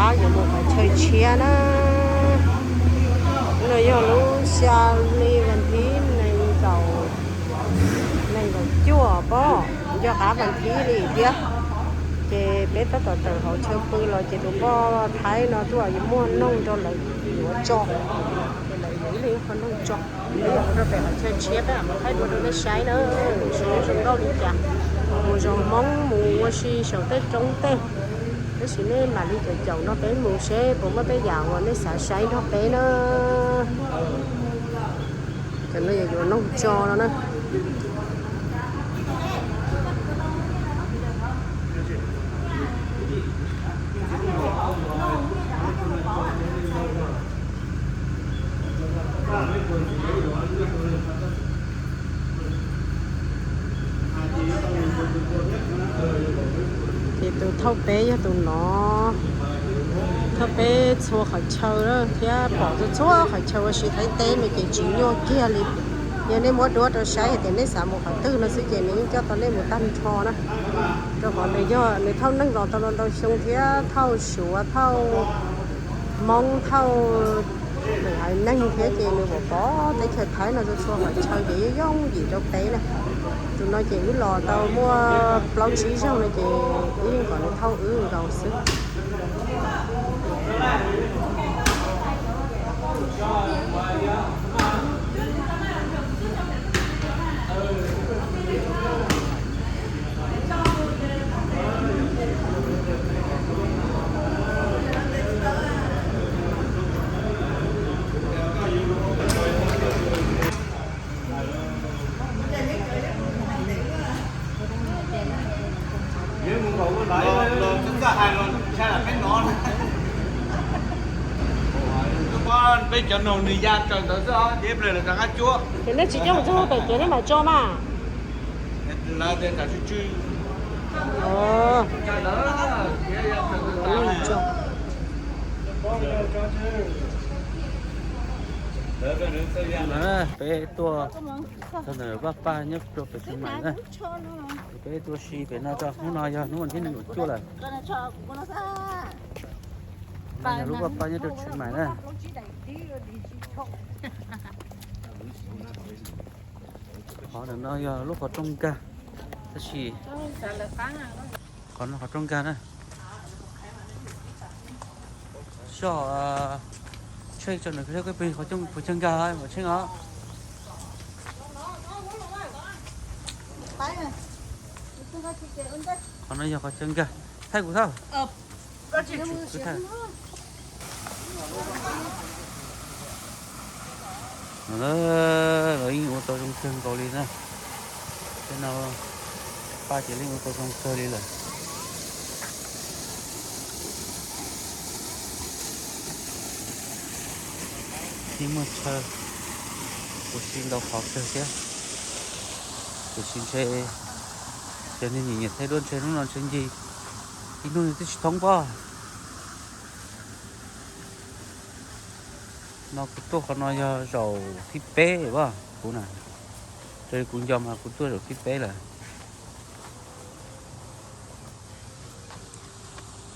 Yuav mus qhov chaw tshiab na. No yog lub xya hli vas thib nees nkaum, nees nkaum cuaj pob, nco qab vas thib li thiab. Ces peb tab tom tawm hauv chaw pw los ces tus poj Thaib no tuaj yuav muag noog rau lawv yuav tso, ces lawv yuav ib leeg ib qho noog tso. Peb yuav mus rau pem qhov chaw tshiab peb mam mus thaij dua rau nej saib na. Zoo nkauj li cas, mus zos Hmoob mus ua si saum tej roob tej, tab sis nej mam li caum caum nrog peb mus seb puas muaj tej yam uas nej xav saib nrog peb na. Cov no yog yuav noog tso no na. Ces tus thauj peb yog tus no, thauj peb txhua qhov chaw thiab pom txhua txhua qhov chaw ua si Thaib teb no ces tsis nyuaj kiag li. Yog nej muab duab rau saib hais tias nej xav mus qhov twg no xwb ces nws yeej coj tau nej mus tag nrho na. Rau qhov nws yog nws thauj neeg los tau ntau xyoo thiab thauj Suav, thauj Hmoob, thauj lwm haiv neeg thiab ces nws pom pom teb chaws Thaib no txhua txhua qhov chaw ces yooj yooj yim rau peb na. Tus no ces wb los tau muaj plaub tsib zaug no ces wb yeej kom nws thauj wb nkaus xwb. Peb cov noog nws ya raws ntawd xwb, ces pliag lawv rov qab cuab. Ces nej tsis coj mus txog pem ces nej mam tso mas. Lawv tias tsam tsw tsw. Peb tuaj txog ntawm Vaj Paj nyob rau pem Tsheej Maim na. Peb tuaj si pem no tso, hnub no yog hnub vas thib nees nkaum cuaj lawm. No yog lub Vaj Paj nyob rau Tsheej Maim na. Qhov ntawm no yog lub qhov rooj nkag, tab sis qhov no qhov rooj nkag na. Soj, Tsheej tso nws qhia peb pem qhov rooj, pem chaw nkag, Maum Tsheej os. Qhov no yog qhov chaw nkag, thaij kuv thauj. Lawv yeej ua tau zoo kawg nkaus li na. Tej no Paj ces yeej ua tau zoo kawg li lawm. Yeej muaj chaw ua si ntau qhov kawg thiab. Tiam sis ntshe cov neeg nyiam nyiam thaij duab ntshe hnub no ntshe ncig ib hnub twb tsis thoob pob. No kuv tuaj qhov no yog zaum thib peb pob kuv na. Raws li kuv nco mas kuv tuaj zaum thib peb lawm.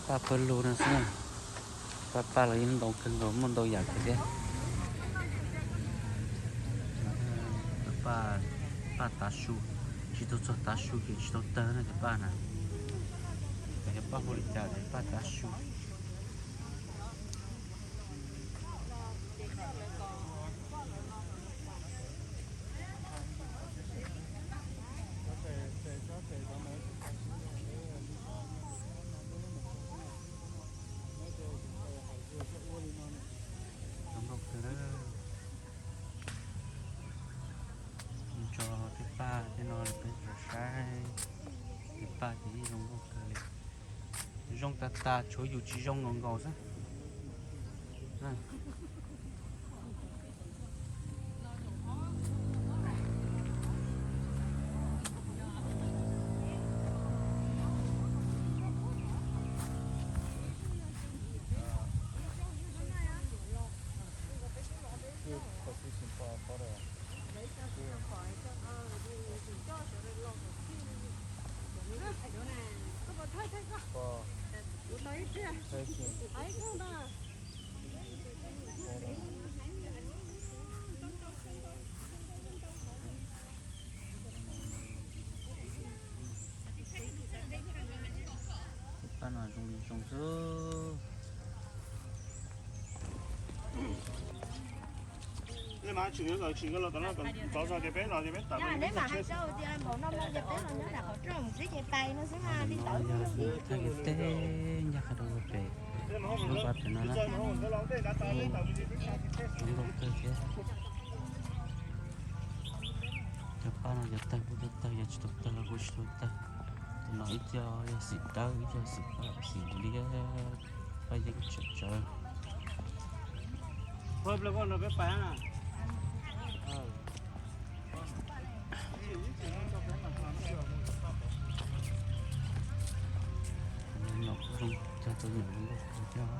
Paj pawg lug no xwb na. Paj, paj los yeej ntau kawg nkaus, muaj ntau yam kawg thiab. Paj, paj tav su, tsis tau txog tav su ces tsis tau tawg na cov paj na. Yog paj hu li cas ces paj tav su. Zoo nkauj kawg. Tso tej paj tej no peb saib, tej paj ces yeej zoo nkauj kawg li. Zoo tas tas, tshuav yus tsis zoo nkaus nkaus xwb. Pab no zoo li zoo xwb. Thaij kiag teb ncaj qha rau pem lub vaj pem no na. Zoo nkauj kawg thiab. Cov pab no cov tawg kuj tau tawg, yog tsis tau tawg los kuj tsis tau tawg. Tus no ib co yog xim dawb, ib co xim paj, xim liab, paj yeeb tsawv tsawv. Nyom zoo, cog tus nyom zoo nkauj kawg thiab.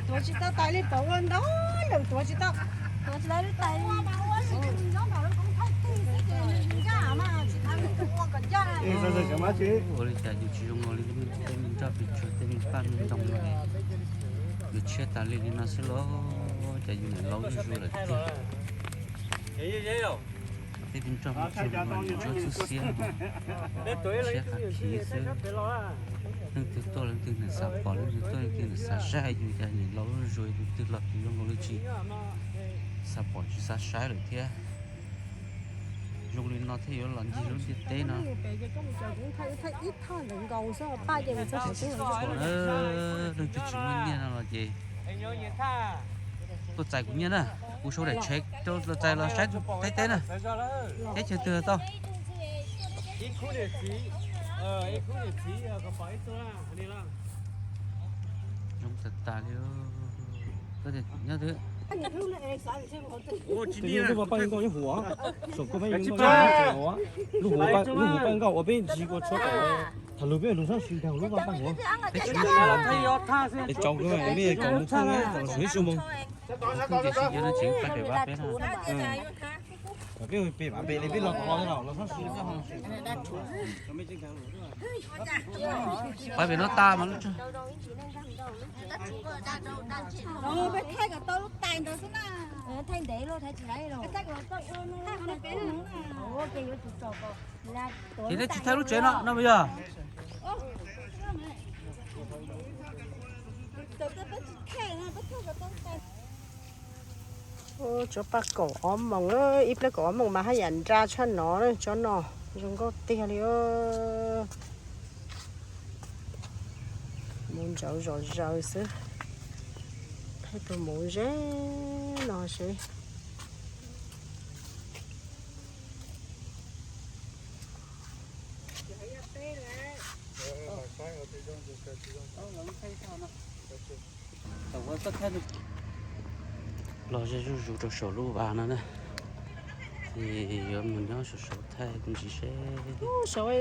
Tuav tsis tau tais li, pom ua ntau lawm tuav tsis tau. Tuav tsis tau li tais. Ua li cas yus tsis zoo nkaus li tej me nroj pes tsuag, tej me paj me ntoo no, yus tshiab tas li li no xwb los cas yus niam laus zuj zus lawm tiag. Tej me nroj me tsuag no yus tsuab txhub xiab, tshiab qhov khiv xwb. Leej twg tuaj leej twg niam xav pom, leej twg tuaj leej twg niam xav saib yus, cas niam laus zuj zus, tus twg los tus zoo nkaus li tsis xav pom tsis xav saib lawm thiab. Zoo li no thiaj yuav los ncig lub ntiaj teb no. Leej twg tsis muaj nyiaj no los ces tuaj txais kuv nyiaj na, kuv sau daim tsheb rau los txais los saib tus Thaib teb na. Teb chaws twg tau. Zoo tas tas li. Koj tias nyob twg? Lub hauv paij nkauj nyob hauv, saum koj peb lub hauv paij nkauj ua peb ntsis kua tshuab tau. Tham lus peb lus sab sim nkag lub vaj paij hauv. Peb tsis muaj sab laj, peb tsaus kawg, peb kom mus thooj, kom los ib xuab moos. Peb pem vaj pem na. Peb pem vaj pem li peb los tod los los sab sim. Pab pem no tas mas lub tsev. Ces nej tsis thaij lub tsev no no mas yog? Tsob paj kaum ob moos, ib pliag kaum ob moos mas haj yam nra tshaj no, tsob no zoo nkauj tiag li. Mus ntsawv zom zaws xwb, thaij tus mus ze no seb. Los ze zuj zus rau saum lub vas no na, ces yuav mus nyob saum saud thaij ntsis seb. Soj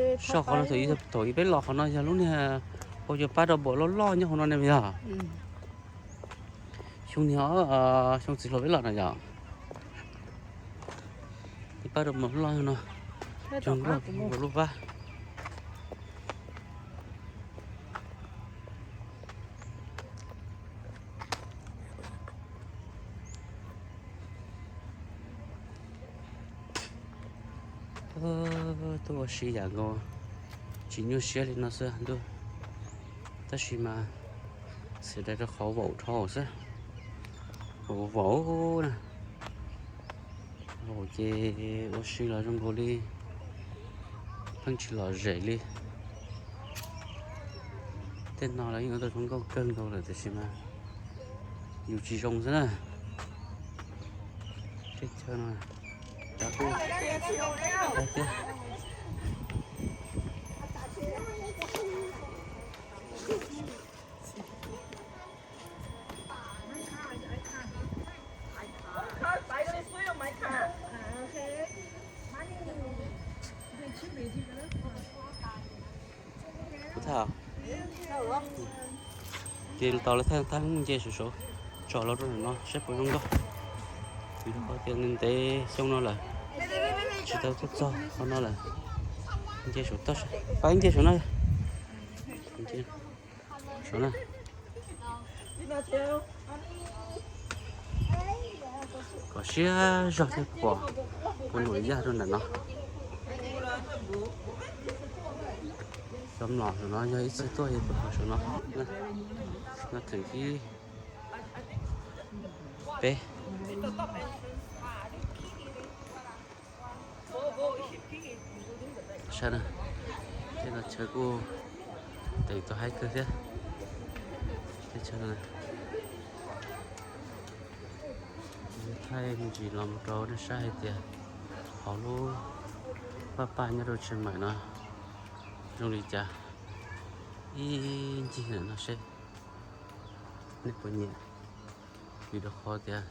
qhov no thaum ub peb los qhov no yog lub niag hauv cov pab rau npaum loj loj nyob hauv no ne yog. Xyoo niag xyoo txiv hluas peb los no yog. Pab rau npaum loj no, cog nkaus lub vaj. Tuaj ua si yam nkaus tsis nyuaj siab li no xwb ntuj, tab sis mas xav daim rau qhov vaum dhau xwb, vaum vaum na, vaum ces ua si los zoo nkaus li pheej tsis lom zem li. Tej no los yeej ua tau zoo nkauj kawg nkaus lawm tiam sis mas yus tsis zoo xwb na. Teb chaws no thiab. Ces tau lawv thaij thab nce saum saud, tso los rau ntawm no saib puas zoo nkauj. Vim rau qhov tias ntev ntev xyoo no lawm tsis tau tuaj txog qhov no lawm. Nce saum toj, pab nce saum no. Saum no. Kom siab zog thiaj pom ua luam yaj rau ntawm no. Cov mlom saum no yog ib txwm tuaj pem saum no, no theem thib peb. Saib na, tej no chaw kuj teem tau haib kawg thiab. Teb chaws no thaij me ntsis los mus rau nej saib hais tias hauv lub vaj paj nyob rau Chiang Mai no zoo li cas. Ib ncig ntawm no seb nej puas nyiam, vim rau qhov tias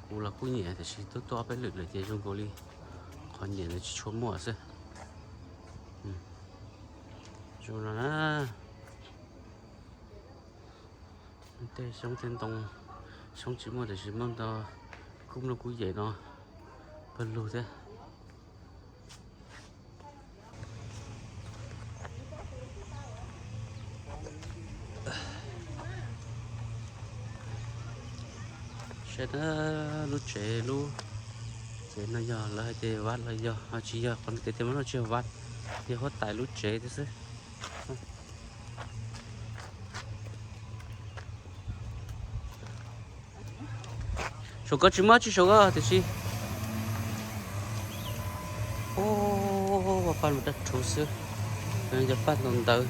kuv los kuj nyiam tiam sis tuaj tuaj ob peb lwm lawm ces zoo nkaus li qhov nyiam ntawd tsis tshua muaj xwb. Zoo no na. Tej xyoob tej ntoo, xyoob tsis muaj tiam sis muaj ntau kub nplooj kub yem no pawg lug thiab. Saib na, lub tsev, lub tsev no yog lawv hais tias vaj los yog ho tsis yog, qhov no tias tias mas no tsis yog vaj, yog huab tais lub tsev thiab xwb. Saum ko tsis muaj tsi saum ko tiam sis, ua paj mas dab rhuv xwb. Cov paj ntaus ntawv,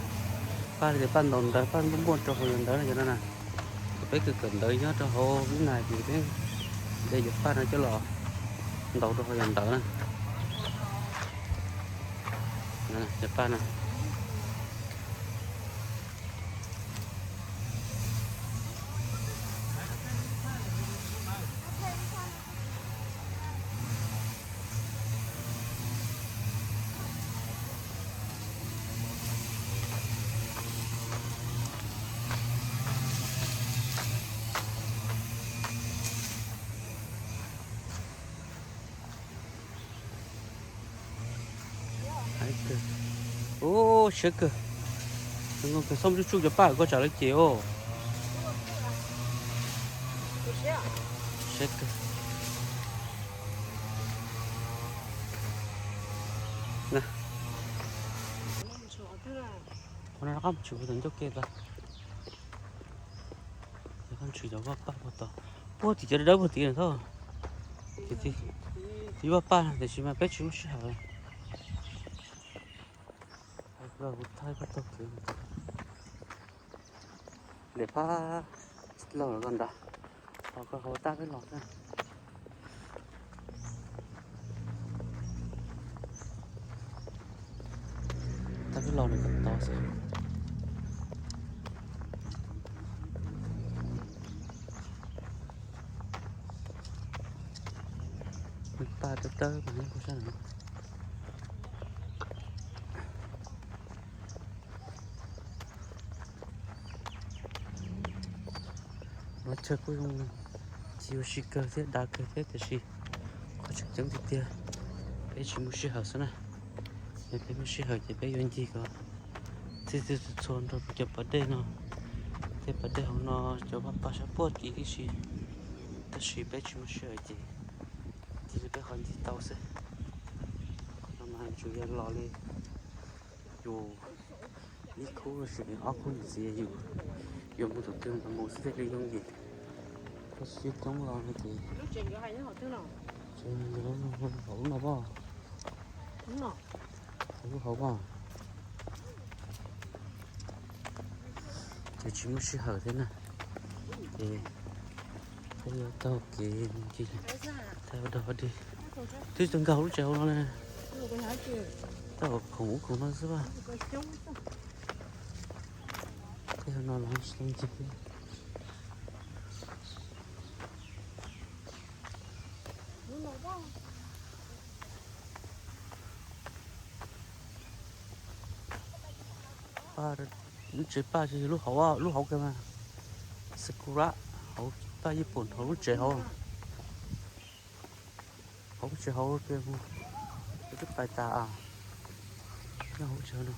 paj li tias paj ntaus ntawv, paj npuaj npuaj rau hauv yog ntawv no cov no na. Peb kawm kawm ntawv nyob rau hauv lub nais ces peb de cov paj no coj los ntaus rau hauv yog ntawv na. Cov paj no. Ub, siab kawg. Zoo nkauj kawg, xob tsuj tsuj cov paj koj tsam lawv ces os. Siab kawg. Qhov no rov qab mus tshwm puag tom ncauj ke tod. Rov qab mus tshwm cov vaj paj puag tod. Puag tim cov dawb puag tim no. Tim vaj paj tiam sis mas peb tsis muaj sij hawm. Kuv thaij koj taug kev. Lem phab laug los koj nrad, ho koj hauv tab peb los xwb. Tab peb los nws kom tod xwb. Nws paj dawb dawb mas nyob puag sab no. Lub chaw kuj zoo, tsis ua si kawg thiab dav kawg thiab tiam sis qhov tseem ceeb tiag tiag peb tsis muaj sij hawm xwb na. Yog peb muaj sij hawm ces peb yuav ncig kom txhij txhij txhua txhua nrog rau cov pas dej no. Tej pas dej hauv no cov vaj paj sab puag tim tib si, tab sis peb tsis muaj sij hawm ces cia li peb qhov ncig tau xwb. Qhov no mas tsuas yog los li yus ib khub sis ob khub ntxiv yus yuav mus tus twg los mus xwb thiaj li yooj yim. Koj siab coob los no ces tseem yuav hauv no pob, hauv lub hauv pob. Ces tsis muaj sij hawm thiab na, ces peb yuav taug kev mus ncig thaij ua dog dig. Twb tau nkag hauv lub tsev hauv no ne, tau khoom ub khoom no xwb as. Tej hauv no los tsis tau ncig. Paj Lub tsev paj lub hauv, lub hauv kawg mas. Sakura, hauv paj Yij Pum hauv lub tsev hauv. Hauv lub tsev hauv tias mus, twb pais tas. Nyob hauv lub tsev no.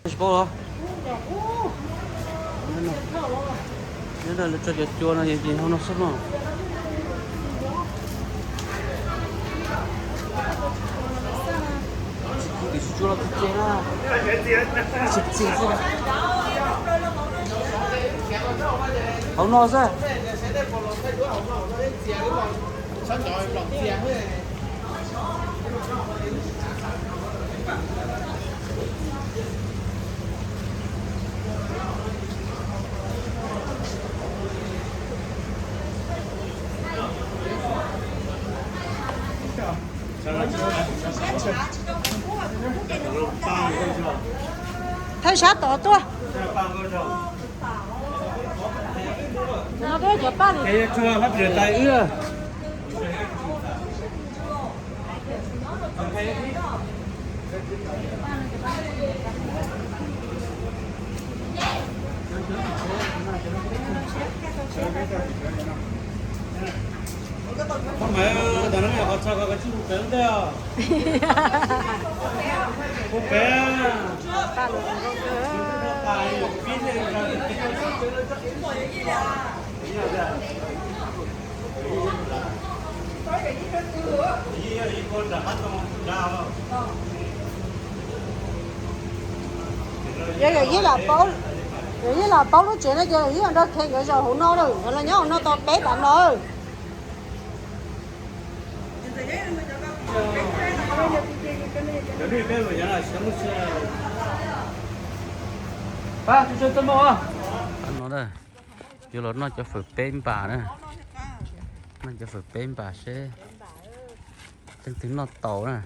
Tsis paub los? Nyob no lawv tso cov cua no ces hauv no xwb no. Tsis cua los tsis txias na. Tsis txias xwb. Hauv no xwb. Thawj sab tod tuaj. No tuaj cov paj li. Paj lus zoo nkauj kawg. Yog yawm yij lam paub, yawm yij lam paub lub tsev no ces yawm yij nrog khe nkawd zaum hauv no lawm, nkawd los nyob hauv no tau peb tas no. Pab, no na, yuav los noj cov fawm peb npam na. Noj cov fawm peb npam seb leej twg noj tau na.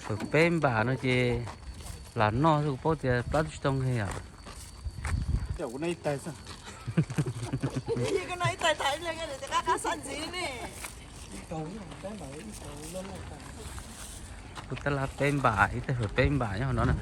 Fawm peb npam no ces lam noj xwb, kuv paub tias plab twb tsis tau nqig os. Kuv tab laj peb npam, ib teg fawm peb npam nyob hauv no na.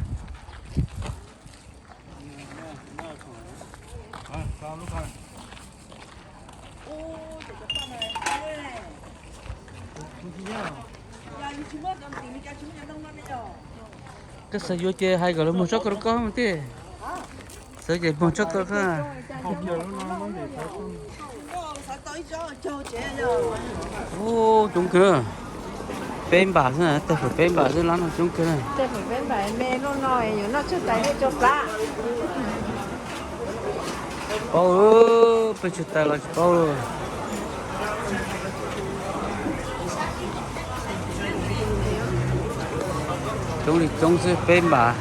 Koj xav yuav ces hais kom lawv muag tsob koj rau koj mas tiag. Xav ces muag tsob koj rau koj. Ub, coob kawg na. Peb npam xwb, teg fawm peb npam xwb, lab no coob kawg na. Paub, peb tsis tau los tsis paub. Coob li coob xwb, peb npam.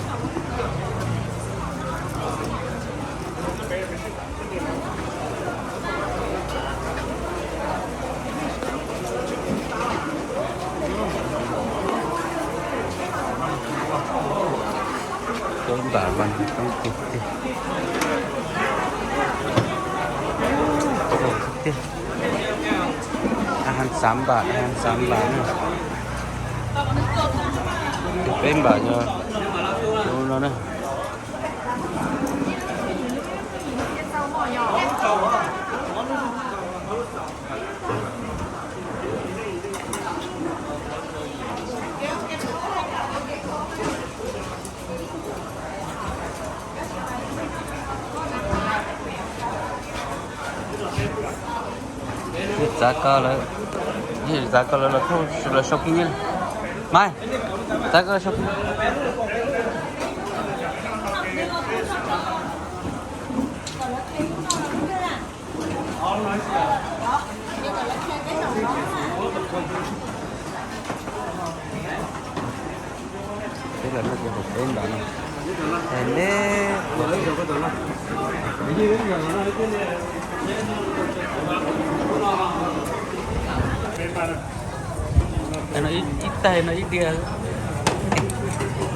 Peb npam mas coob tiag tiag. Tiag. Hai xav npam, hai xav npam na. Peb npam yog no na. Txav ko lawm, txav ko lawm los thauj los sau kiv nyiaj. Mas, txav ko sau kiv. Peb los noj cov fawm peb npam no. Tes neb. Ib taig no ib diav,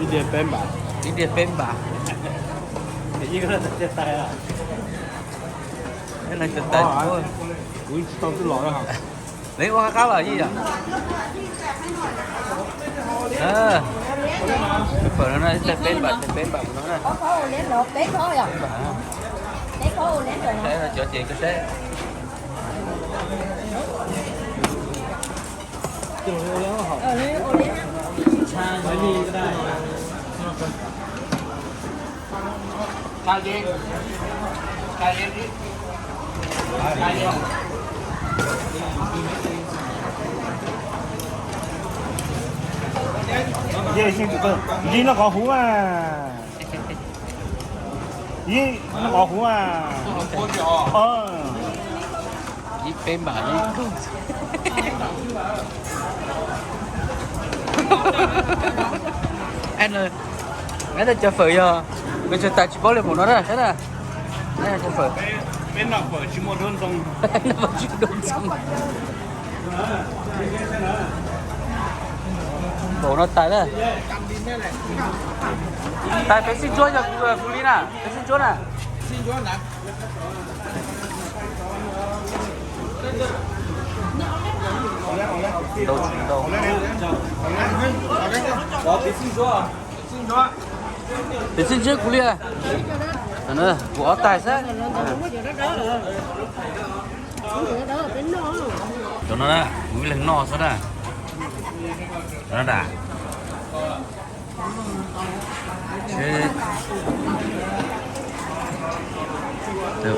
ib diav peb npam. Leej tsis tau twb los. Leej ua qab los yij yom. Peb pab no na, ib tag peb npam, tag peb npam no na. Cov ces koj saib. Ib no qhov huv mas. Ib no qhov huv mas. Ib peb npam ib kaug. Cov fawm yog, peb tsis tas tsis paub li mus no na, saib na. Cov fawm, noj fawm tsis muaj duab ntxoo. Npaum no tais na. Tais peb xib ntsuab yog kuv li na, peb xib ntsuab na. Ntau tsis ntau. Peb xib ntsuab kuv li. Kuv ob tais xwb. Cov no na, kuv ib leeg noj xwb na. Cov no na.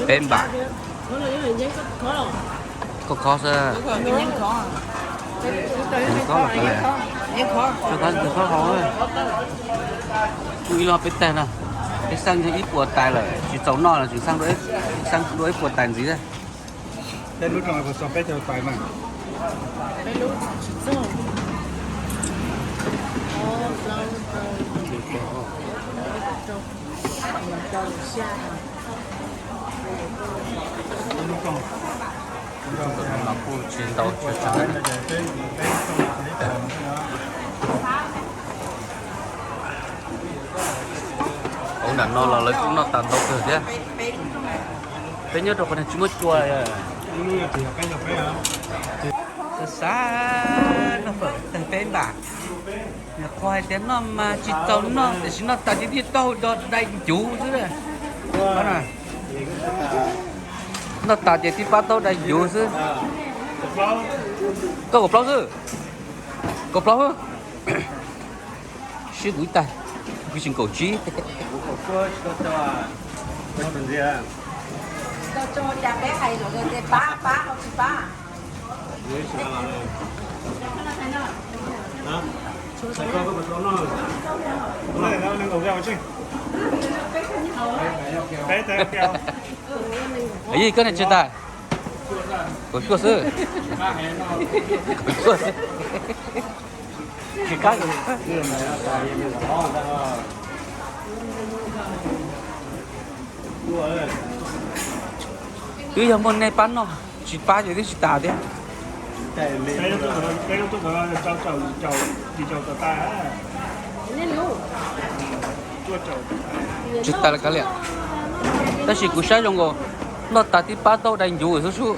Peb npam. Khob khob xwb. Khob los, khob hau. Kuj ib lo peb tais no. Peb xeeb ib puas tais lawm, tsis txaus noj los tseem xeeb dua ib puas tais ntxiv xwb. Peb lub rau puas txog peb caug tais mas. Kuj tsis ntau, tsis tsawg. Hauv nram no los lawv kuj noj tas ntau kawg thiab. Peb nyob rau qhov tsis muaj cua. Xav xav noj fawm tag peb npam. Nyuam qhuav hais tias noj mas tsis txaus noj, tiam sis noj tas ces thiaj tau do dai ncuv xwb. Noj tas ces thiaj pab tau dai ncuv xwb. Koj kaum plaub xwb? Kaum plaub. Sib kuv ib tag, kuv tsis kaum tsib. Yij, koj niam tsis tas? Kaum cuaj xwb. Kaum cuaj xwb. Tsis kab. Twb yog muaj nej pab noj, tsis pab ces twb tsis tas thiab. Tsis tas li kav liam. Tab sis kuv saib zoo nkaus, noj tas thiaj pab tau dai ncuv xwb sub.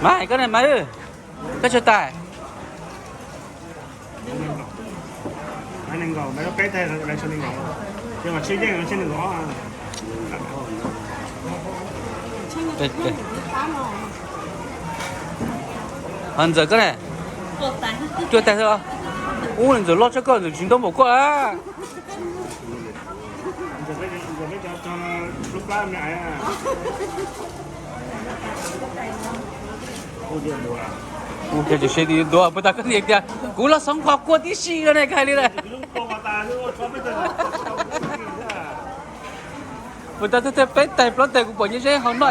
Mas koj ne mas, koj tsis tas? Ho ntxawm koj ne? Cuaj tais xwb los? Ub, ntxawm loj tshaj koj, ntxawm tsis ntau npaum koj a. Ua cas tsis seb tias yuav ntuav, puas tas koj niam tias kuv los xov qhov kua tib si no ne, koj hais li lawm. Puas tas thawj thawj peb tais plaub tais kuv pom nyob ze hauv no,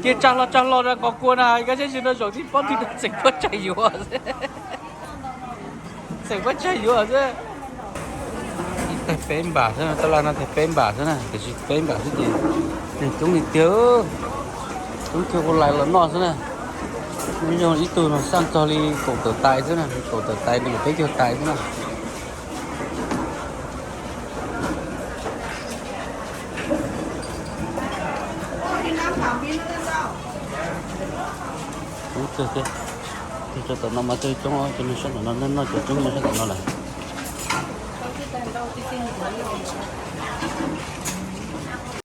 cia tsa hlo tsa hlo rau qhov kua na, koj saib seb no zaum tib pob twg txeem pob tsaig yuav xwb. Txeem pob tsaig yuav xwb. Ib tais peb npam xwb, tab laj no tais peb npam xwb na, tiam sis peb npam xwb ces neeg coob li tiag. Lub chaw ua lais los noj xwb na. Nyob zoo ib tug no xaj txog li kaum tawm tais xwb na, kaum tawm tais li kaum peb caug tais xwb na. Coob kawg thiab. Tus tom no mas twb coob, cov neeg sab tom no noj cov coob nyob sab tom no lawm.